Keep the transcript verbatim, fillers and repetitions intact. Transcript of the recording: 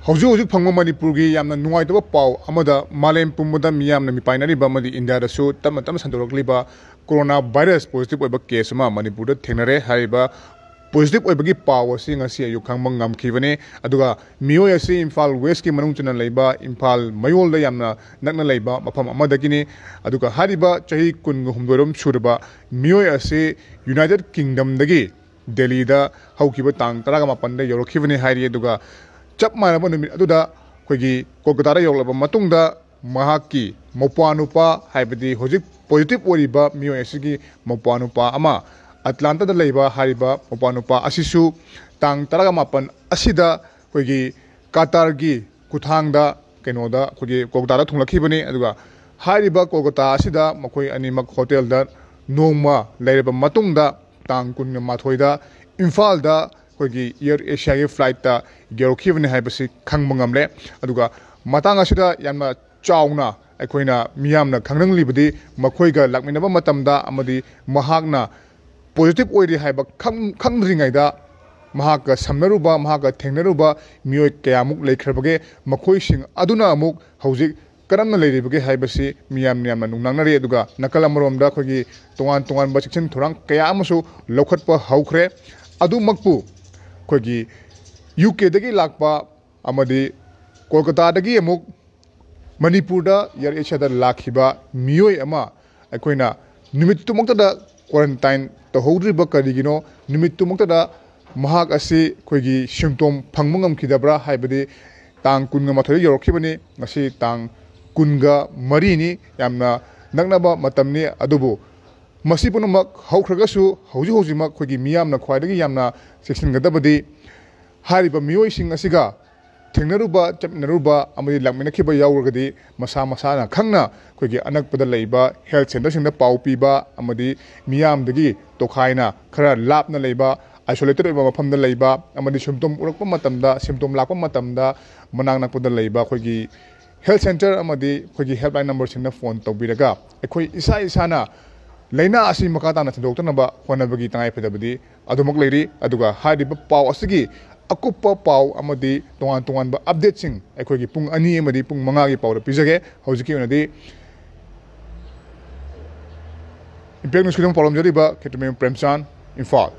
ꯍꯧꯖꯤꯛ ꯍꯧꯖꯤꯛ ꯐꯪꯕ ꯃꯅꯤꯄꯨꯔꯒꯤ ꯌꯥꯝꯅ ꯅꯨꯡꯉꯥꯏꯇꯕ ꯄꯥꯎ ꯑꯃꯗ, ꯃꯥꯂꯦꯝ ꯄꯨꯝꯕꯗ ꯃꯤꯌꯥꯝꯅ ꯃꯤꯄꯥꯏꯅꯔꯤꯕ ꯑꯃꯗꯤ ꯏꯟꯗꯤꯌꯥꯗꯁꯨ ꯇꯞꯅ ꯇꯞꯅ ꯁꯟꯗꯣꯔꯛꯂꯤꯕ corona virus positive ꯑꯣꯏꯕ case ꯑꯃ ꯃꯅꯤꯄꯨꯔꯗ ꯊꯦꯡꯅꯔꯦ꯫ ꯍꯥꯏꯔꯤꯕ positive ꯑꯣꯏꯕꯒꯤ ꯄꯥꯎ ꯑꯁꯤ ꯉꯁꯤ ꯑꯌꯨꯛ ꯈꯪꯕ ꯉꯝꯈꯤꯕꯅꯤ꯫ ꯑꯗꯨꯒ ꯃꯤꯑꯣꯏ ꯑꯁꯤ ꯏꯝꯐꯥꯜ Westꯀꯤ ꯃꯅꯨꯡ ꯆꯟꯅ ꯂꯩꯕ ꯏꯝꯐꯥꯜ ꯃꯌꯣꯜꯗ ꯌꯥꯝꯅ ꯅꯛꯅ ꯂꯩꯕ ꯃꯐꯝ ꯑꯃꯗꯒꯤꯅꯤ꯫ ꯑꯗꯨꯒ ꯍꯥꯏꯔꯤꯕ ꯆꯍꯤ ꯀꯨꯟꯒ ꯍꯨꯝꯗꯣꯏꯔꯣꯝ ꯁꯨꯔꯕ ꯃꯤꯑꯣꯏ ꯑꯁꯤ United Kingdomꯗꯒꯤ ꯗꯦꯜꯂꯤꯗ ꯍꯧꯈꯤꯕ ꯇꯥꯡ ꯇꯔꯥꯒ ꯃꯥꯄꯟꯗ ꯌꯧꯔꯛꯈꯤꯕꯅꯤ ꯍꯥꯏꯔꯤ꯫ ꯑꯗꯨꯒ ꯆꯞ ꯃꯥꯟꯅꯕ ꯅꯨꯃꯤꯠ ꯑꯗꯨꯗ ꯑꯩꯈꯣꯏꯒꯤ ꯀꯣꯜꯀꯇꯥꯗ ꯌꯧꯔꯛꯂꯕ ꯃꯇꯨꯡꯗ ꯃꯍꯥꯛꯀꯤ ꯃꯧꯄ꯭ꯋꯥꯅꯨꯄꯥ, ꯍꯥꯏꯕꯗꯤ ꯍꯧꯖꯤꯛ positive ꯑꯣꯏꯔꯤꯕ ꯃꯤꯑꯣꯏ ꯑꯁꯤꯒꯤ ꯃꯧꯄ꯭ꯋꯥꯅꯨꯄꯥ ꯑꯃ ꯑꯦꯇꯂꯥꯟꯇꯥꯗ ꯂꯩꯕ ꯍꯥꯏꯔꯤꯕ ꯃꯧꯄ꯭ꯋꯥꯅꯨꯄꯥ ꯑꯁꯤꯁꯨ ꯇꯥꯡ ꯇꯔꯥꯒ ꯃꯥꯄꯟ ꯑꯁꯤꯗ ꯑꯩꯈꯣꯏꯒꯤ ꯀꯇꯥꯔꯒꯤ ꯈꯨꯠꯊꯥꯡꯗ ꯀꯩꯅꯣꯗ ꯑꯩꯈꯣꯏꯒꯤ ꯀꯣꯜꯀꯇꯥꯗ ꯊꯨꯡꯂꯛꯈꯤꯕꯅꯤ꯫ ꯑꯗꯨꯒ ꯍꯥꯏꯔꯤꯕ ꯀꯣꯜꯀꯇꯥ ꯑꯁꯤꯗ ꯃꯈꯣꯏ ꯑꯅꯤꯃꯛ ꯍꯣꯇꯦꯜꯗ ꯅꯣꯡꯃ ꯂꯩꯔꯕ ꯃꯇꯨꯡꯗ ꯇꯥꯡ ꯀꯨꯟꯒ ꯃꯥꯊꯣꯏꯗ ꯏꯝꯐꯥꯜꯗ ꯑꯩꯈꯣꯏꯒꯤ Air Asiaꯒꯤ flightꯇ ꯌꯧꯔꯛꯈꯤꯕꯅꯤ ꯍꯥꯏꯕꯁꯤ ꯈꯪꯕ ꯉꯝꯂꯦ꯫ ꯑꯗꯨꯒ ꯃꯇꯥꯡ ꯑꯁꯤꯗ ꯌꯥꯝꯅ ꯆꯥꯎꯅ ꯑꯩꯈꯣꯏꯅ ꯃꯤꯌꯥꯝꯅ ꯈꯪꯍꯟꯅꯤꯡꯂꯤꯕꯗꯤ ꯃꯈꯣꯏꯒ ꯂꯥꯛꯃꯤꯟꯅꯕ ꯃꯇꯝꯗ ꯑꯃꯗꯤ ꯃꯍꯥꯛꯅ positive ꯑꯣꯏꯔꯦ ꯍꯥꯏꯕ ꯈꯪ-, ꯈꯪꯗ꯭ꯔꯤꯉꯩꯗ ꯃꯍꯥꯛꯀ ꯁꯝꯅꯔꯨꯕ, ꯃꯍꯥꯛꯀ ꯊꯦꯡꯅꯔꯨꯕ ꯃꯤꯑꯣꯏ ꯀꯌꯥꯃꯨꯛ ꯂꯩꯈ꯭ꯔꯕꯒꯦ, ꯃꯈꯣꯏꯁꯤꯡ ꯑꯗꯨꯅ ꯑꯃꯨꯛ ꯍꯧꯖꯤꯛ ꯀꯔꯝꯅ ꯂꯩꯔꯤꯕꯒꯦ ꯍꯥꯏꯕꯁꯤ ꯃꯤꯌꯥꯝ ꯌꯥꯝꯅ ꯅꯨꯡꯅꯥꯡꯅꯔꯤ꯫ ꯑꯗꯨꯒ ꯅꯥꯀꯜ ꯑꯃꯔꯣꯝꯗ ꯑꯩꯈꯣꯏꯒꯤ ꯇꯣꯉꯥꯟ ꯇꯣꯉꯥꯟꯕ ꯆꯦꯛꯁꯤꯟ ꯊꯧꯔꯥꯡ ꯀꯌꯥ ꯑꯃꯁꯨ ꯂꯧꯈꯠꯄ ꯍꯧꯈ꯭ꯔꯦ꯫ ꯑꯗꯨꯃꯛꯄꯨ ꯑꯩꯈꯣꯏꯒꯤ UKꯗꯒꯤ ꯂꯥꯛꯄ ꯑꯃꯗꯤ ꯀꯣꯜꯀꯇꯥꯗꯒꯤ ꯑꯃꯨꯛ ꯃꯅꯤꯄꯨꯔꯗ Air Asiaꯗ ꯂꯥꯛꯈꯤꯕ ꯃꯤꯑꯣꯏ ꯑꯃ ꯑꯩꯈꯣꯏꯅ ꯅꯨꯃꯤꯠꯇꯨꯃꯛꯇꯗ quarantine ꯇꯧꯍꯧꯗ꯭ꯔꯤꯕ ꯀꯔꯤꯒꯤꯅꯣ? ꯅꯨꯃꯤꯠꯇꯨꯃꯛꯇꯗ ꯃꯍꯥꯛ ꯑꯁꯤ ꯑꯩꯈꯣꯏꯒꯤ symptom ꯐꯪꯕ ꯉꯝꯈꯤꯗꯕ꯭ꯔꯥ ꯍꯥꯏꯕꯗꯤ ꯇꯥꯡ ꯀꯨꯟꯒ ꯃꯥꯊꯣꯏꯗ ꯌꯧꯔꯛꯈꯤꯕꯅꯤ, ꯉꯁꯤ ꯇꯥꯡ ꯀꯨꯟꯒ ꯃꯔꯤꯅꯤ, ꯌꯥꯝꯅ ꯅꯛꯅꯕ ꯃꯇꯝꯅꯤ꯫ ꯑꯗꯨꯕꯨ ꯃꯁꯤ ꯄꯨꯝꯅꯃꯛ ꯍꯧꯈ꯭ꯔꯒꯁꯨ ꯍꯧꯖꯤꯛ ꯍꯧꯖꯤꯛꯃꯛ ꯑꯩꯈꯣꯏꯒꯤ ꯃꯤꯌꯥꯝꯅ ꯈ꯭ꯋꯥꯏꯗꯒꯤ ꯌꯥꯝꯅ ꯆꯦꯛꯁꯤꯟꯒꯗꯕꯗꯤ ꯍꯥꯏꯔꯤꯕ ꯃꯤꯑꯣꯏꯁꯤꯡ ꯑꯁꯤꯒ ꯊꯦꯡꯅꯔꯨꯕ, ꯆꯠꯃꯤꯟꯅꯔꯨꯕ ꯑꯃꯗꯤ ꯂꯥꯛꯃꯤꯟꯅꯈꯤꯕ ꯌꯥꯎꯔꯒꯗꯤ ꯃꯁꯥ ꯃꯁꯥꯅ ꯈꯪꯅ ꯑꯩꯈꯣꯏꯒꯤ ꯑꯅꯛꯄꯗ ꯂꯩꯕ health centreꯁꯤꯡꯗ ꯄꯥꯎ ꯄꯤꯕ ꯑꯃꯗꯤ ꯃꯤꯌꯥꯝꯗꯒꯤ ꯇꯣꯈꯥꯏꯅ ꯈꯔ ꯂꯥꯞꯅ ꯂꯩꯕ, isolated ꯑꯣꯏꯕ ꯃꯐꯝꯗ ꯂꯩꯕ ꯑꯃꯗꯤ symptom ꯎꯔꯛꯄ ꯃꯇꯝꯗ, symptom ꯂꯥꯛꯄ ꯃꯇꯝꯗ ꯃꯅꯥꯛ ꯅꯛꯄꯗ ꯂꯩꯕ ꯑꯩꯈꯣꯏꯒꯤ health centre ꯑꯃꯗꯤ ꯑꯩꯈꯣꯏꯒꯤ helpline numberꯁꯤꯡꯗ phone ꯇꯧꯕꯤꯔꯒ ꯑꯩꯈꯣꯏ ꯏꯁꯥ ꯏꯁꯥꯅ ꯂꯥꯏꯅꯥ ꯑꯁꯤ ꯃꯈꯥ ꯇꯥꯅ ꯊꯤꯟꯗꯣꯛꯇꯅꯕ ꯍꯣꯠꯅꯕꯒꯤ ꯇꯉꯥꯏꯐꯗꯕꯗꯤ ꯑꯗꯨꯃꯛ ꯂꯩꯔꯤ꯫ ꯑꯗꯨꯒ ꯍꯥꯏꯔꯤꯕ ꯄꯥꯎ ꯑꯁꯤꯒꯤ ꯑꯀꯨꯞꯄ ꯄꯥꯎ ꯑꯃꯗꯤ ꯇꯣꯉꯥꯟ ꯇꯣꯉꯥꯟꯕ ꯑꯞꯗꯦꯠꯁꯤꯡ ꯑꯩꯈꯣꯏꯒꯤ ꯄꯨꯡ ꯑꯅꯤ ꯑꯃꯗꯤ ꯄꯨꯡ ꯃꯉꯥꯒꯤ ꯄꯥꯎꯗ ꯄꯤꯖꯒꯦ꯫ ꯍꯧꯖꯤꯛꯀꯤ ꯑꯣꯏꯅꯗꯤ ꯏꯝꯄꯦꯛ ꯅ꯭ꯌꯨꯁꯀꯤꯗꯃꯛ ꯄꯥꯎꯗꯝꯖꯔꯤꯕ ꯈꯦꯇ꯭ꯔꯤꯃꯌꯨꯝ ꯄ꯭ꯔꯦꯝꯆꯥꯟ, ꯏꯝꯐꯥꯜ꯫